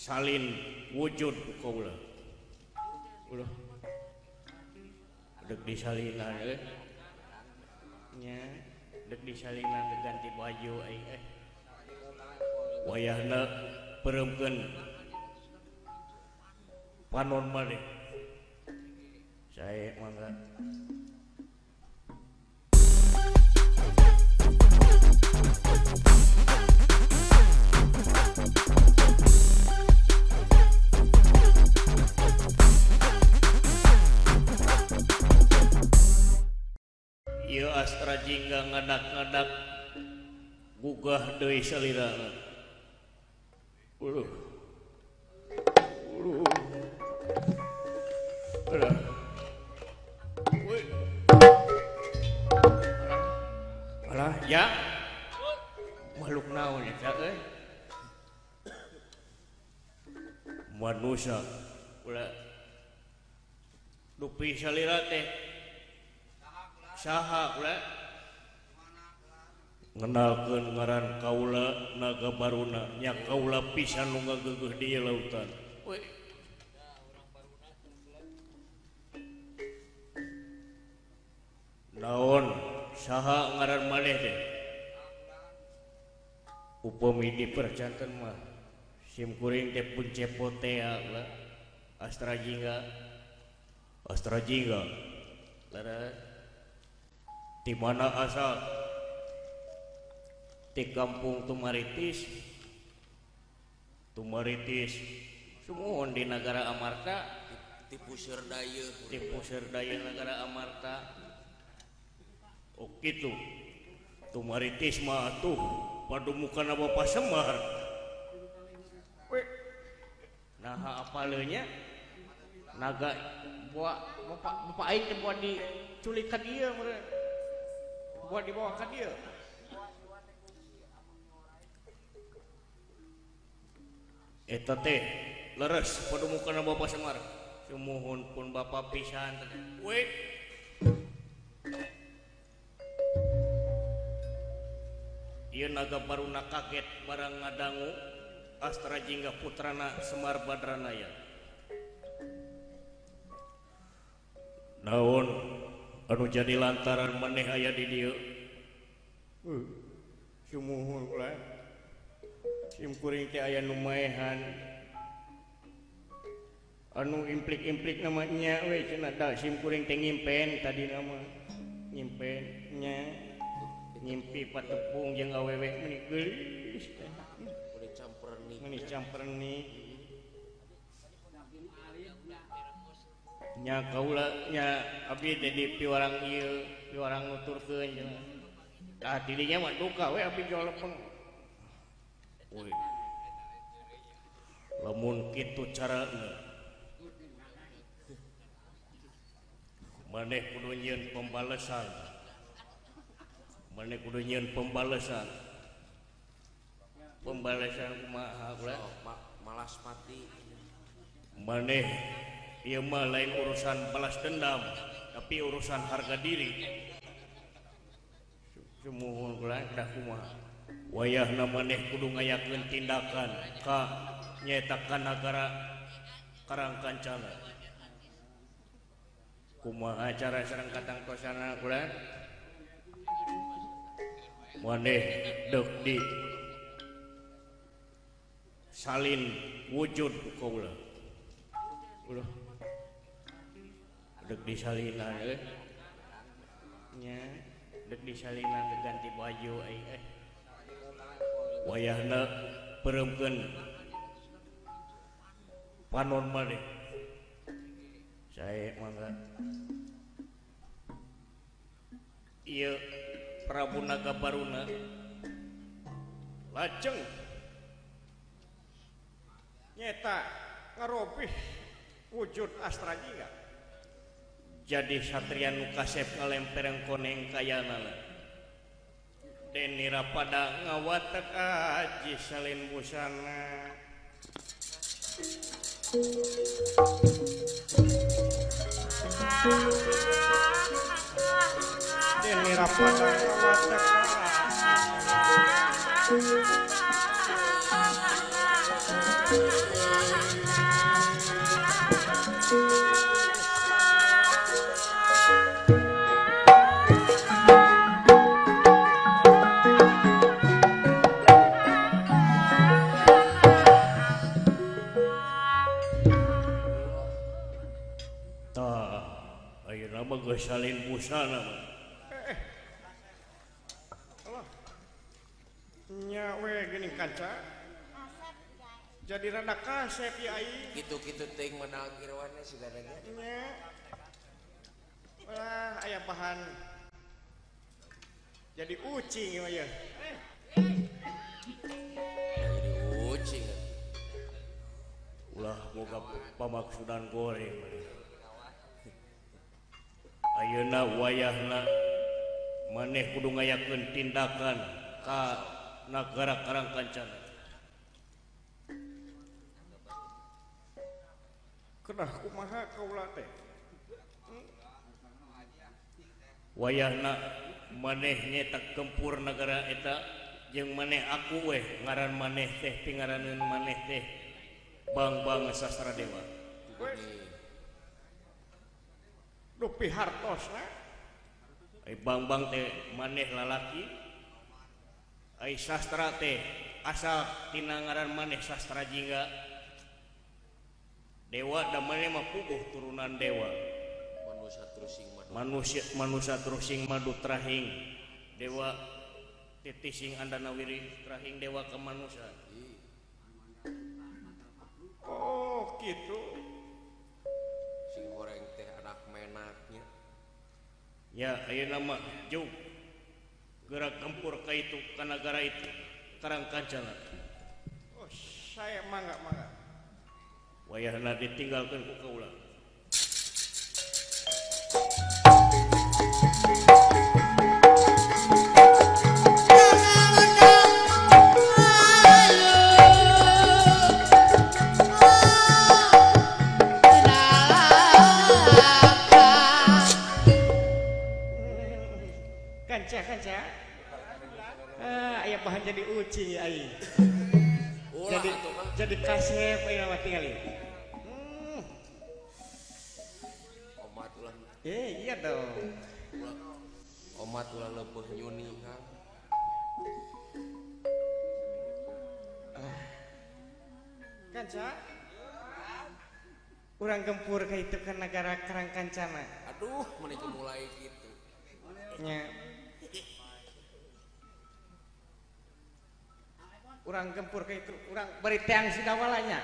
Salin wujud kaula. Ulah. Dek disalinan euy. Nya, dek disalinan ganti baju aing eh. Wayahna pereumkeun panon maneh. Sae mangga. Ieu Astra Jingga ngadak-ngadak gugah deui salirana. Uluh. Uluh. Alah. Woi. Alah, ya. Makhluk naon eta euy? Manusia. Ulah. Dupi salira teh. Saha kula ngenalkeun ngaran kaula Naga Baruna nya kaula pisan nu ngageugeuh di lautan. We. Naon saha ngaran maneh teh? Upami dipercanten mah sim kuring teh pun cepot teh lah. Astra Jingga. Astra Jingga. Leres. Di mana asal? Di kampung Tumaritis. Tumaritis sumuhun di negara Amarta, di Puseur Dayeuh, di Puseur Dayeuh negara Amarta. Oh kitu. Tumaritis mah atuh padumukana Bapak Semar. We. Naha apaleunya? Naga buat bapak aing teh buat diculik ka dieu meureun. Buat dibawa ka dieu. Eta teh leres padumukana Bapak Semar. Sumuhun pun Bapak pisan teh. We. Ieu Naga Baruna kaget barang ngadangu Astra Jingga putrana Semar Badranaya. Naon anu jadi lantaran maneh aya di dieu? Sumuhun ulah. Sim kuring teh aya nu maehan. Anu implik-implik namanya we cenah da sim kuring teh ngimpen tadi nama. Ngimpen nya. Ngimpi patepung jeung awewe meuni geulis teh. Meuni camperni. Nya kaula nya abdi teh di piwarang ieu, piwarang nuturkeun cenah. Tah dirinya mah duka we abdi jual lepeng. Woi. Lamun kitu carana maneh kudu nyieun pembalesan. Maneh kudu nyieun pembalesan. Pembalesan kumaha kula? Malas mati. Maneh ieu mah lain urusan balas dendam, tapi urusan harga diri. Sumuhun kula dah kumaha. Wayahna maneh kudu ngayakeun tindakan ka nyaeta ka nagara Karangkancana. Kumaha cara sareng katangtosana kula? Maneh deuk di salin wujud kaula. Ulah. Dek disalinan euy. Nya, dek disalinan ganti baju aing eh. Wayahna pereumkeun panon maneh. Sae mangga. Ieu Prabu Naga Baruna lajeng nyeta ngarobih wujud Astra Jingga. Jadi satria nu kasep ngalempereng koneng kayanana. Denira pada ngawatek aji salin busana. Denira pada ngawatek aji. Salin busana mah. Allah. Nya we geuning kaca. Jadi rada kasep ya aing. Kitu-kitu teuing menang Irwanna sigana ge. Nya. Wah, aya bahan. Jadi ucing ieu mah. Jadi ucing. Ulah boga pamaksudan goreng. Ayeuna wayahna maneh kudu ngayakeun tindakan ka nagara Karangkancana. Kedah kumaha kaula teh? Wayahna maneh nyetak gempur nagara eta jeung maneh aku weh ngaran maneh teh pingaraneun maneh teh Bang-bang Sastra Dewa. Duh pihartosna. Ai Bang-bang teh maneh lalaki. Ai sastra teh asal tina ngaran maneh Sastra Jingga. Dewa da maneh mah puguh turunan dewa. Manusia trusing madu. Manusia trusing madu trahing. Dewa titising andana wiri trahing dewa ka manusia. Oh gitu. Sing goreng teh anak menaknya. Ya ayeuna mah jauh gerak gempur ka itu ka nagara itu Karangkancana. Oh saya mangga mangga. Wayahna ditinggalkeun ku kaula. Kanca aya bahan jadi ucing aing. Jadi jadi kasep aya mah tingali. Omat ulah. Iya dong. Omat ulah leupeut nyuni Kang. Kanca. Urang gempur ka itu ka nagara Karangkancana. Aduh, meuni mulai kitu. Nya. Urang gempur ke itu, urang beri teang sidawalanya.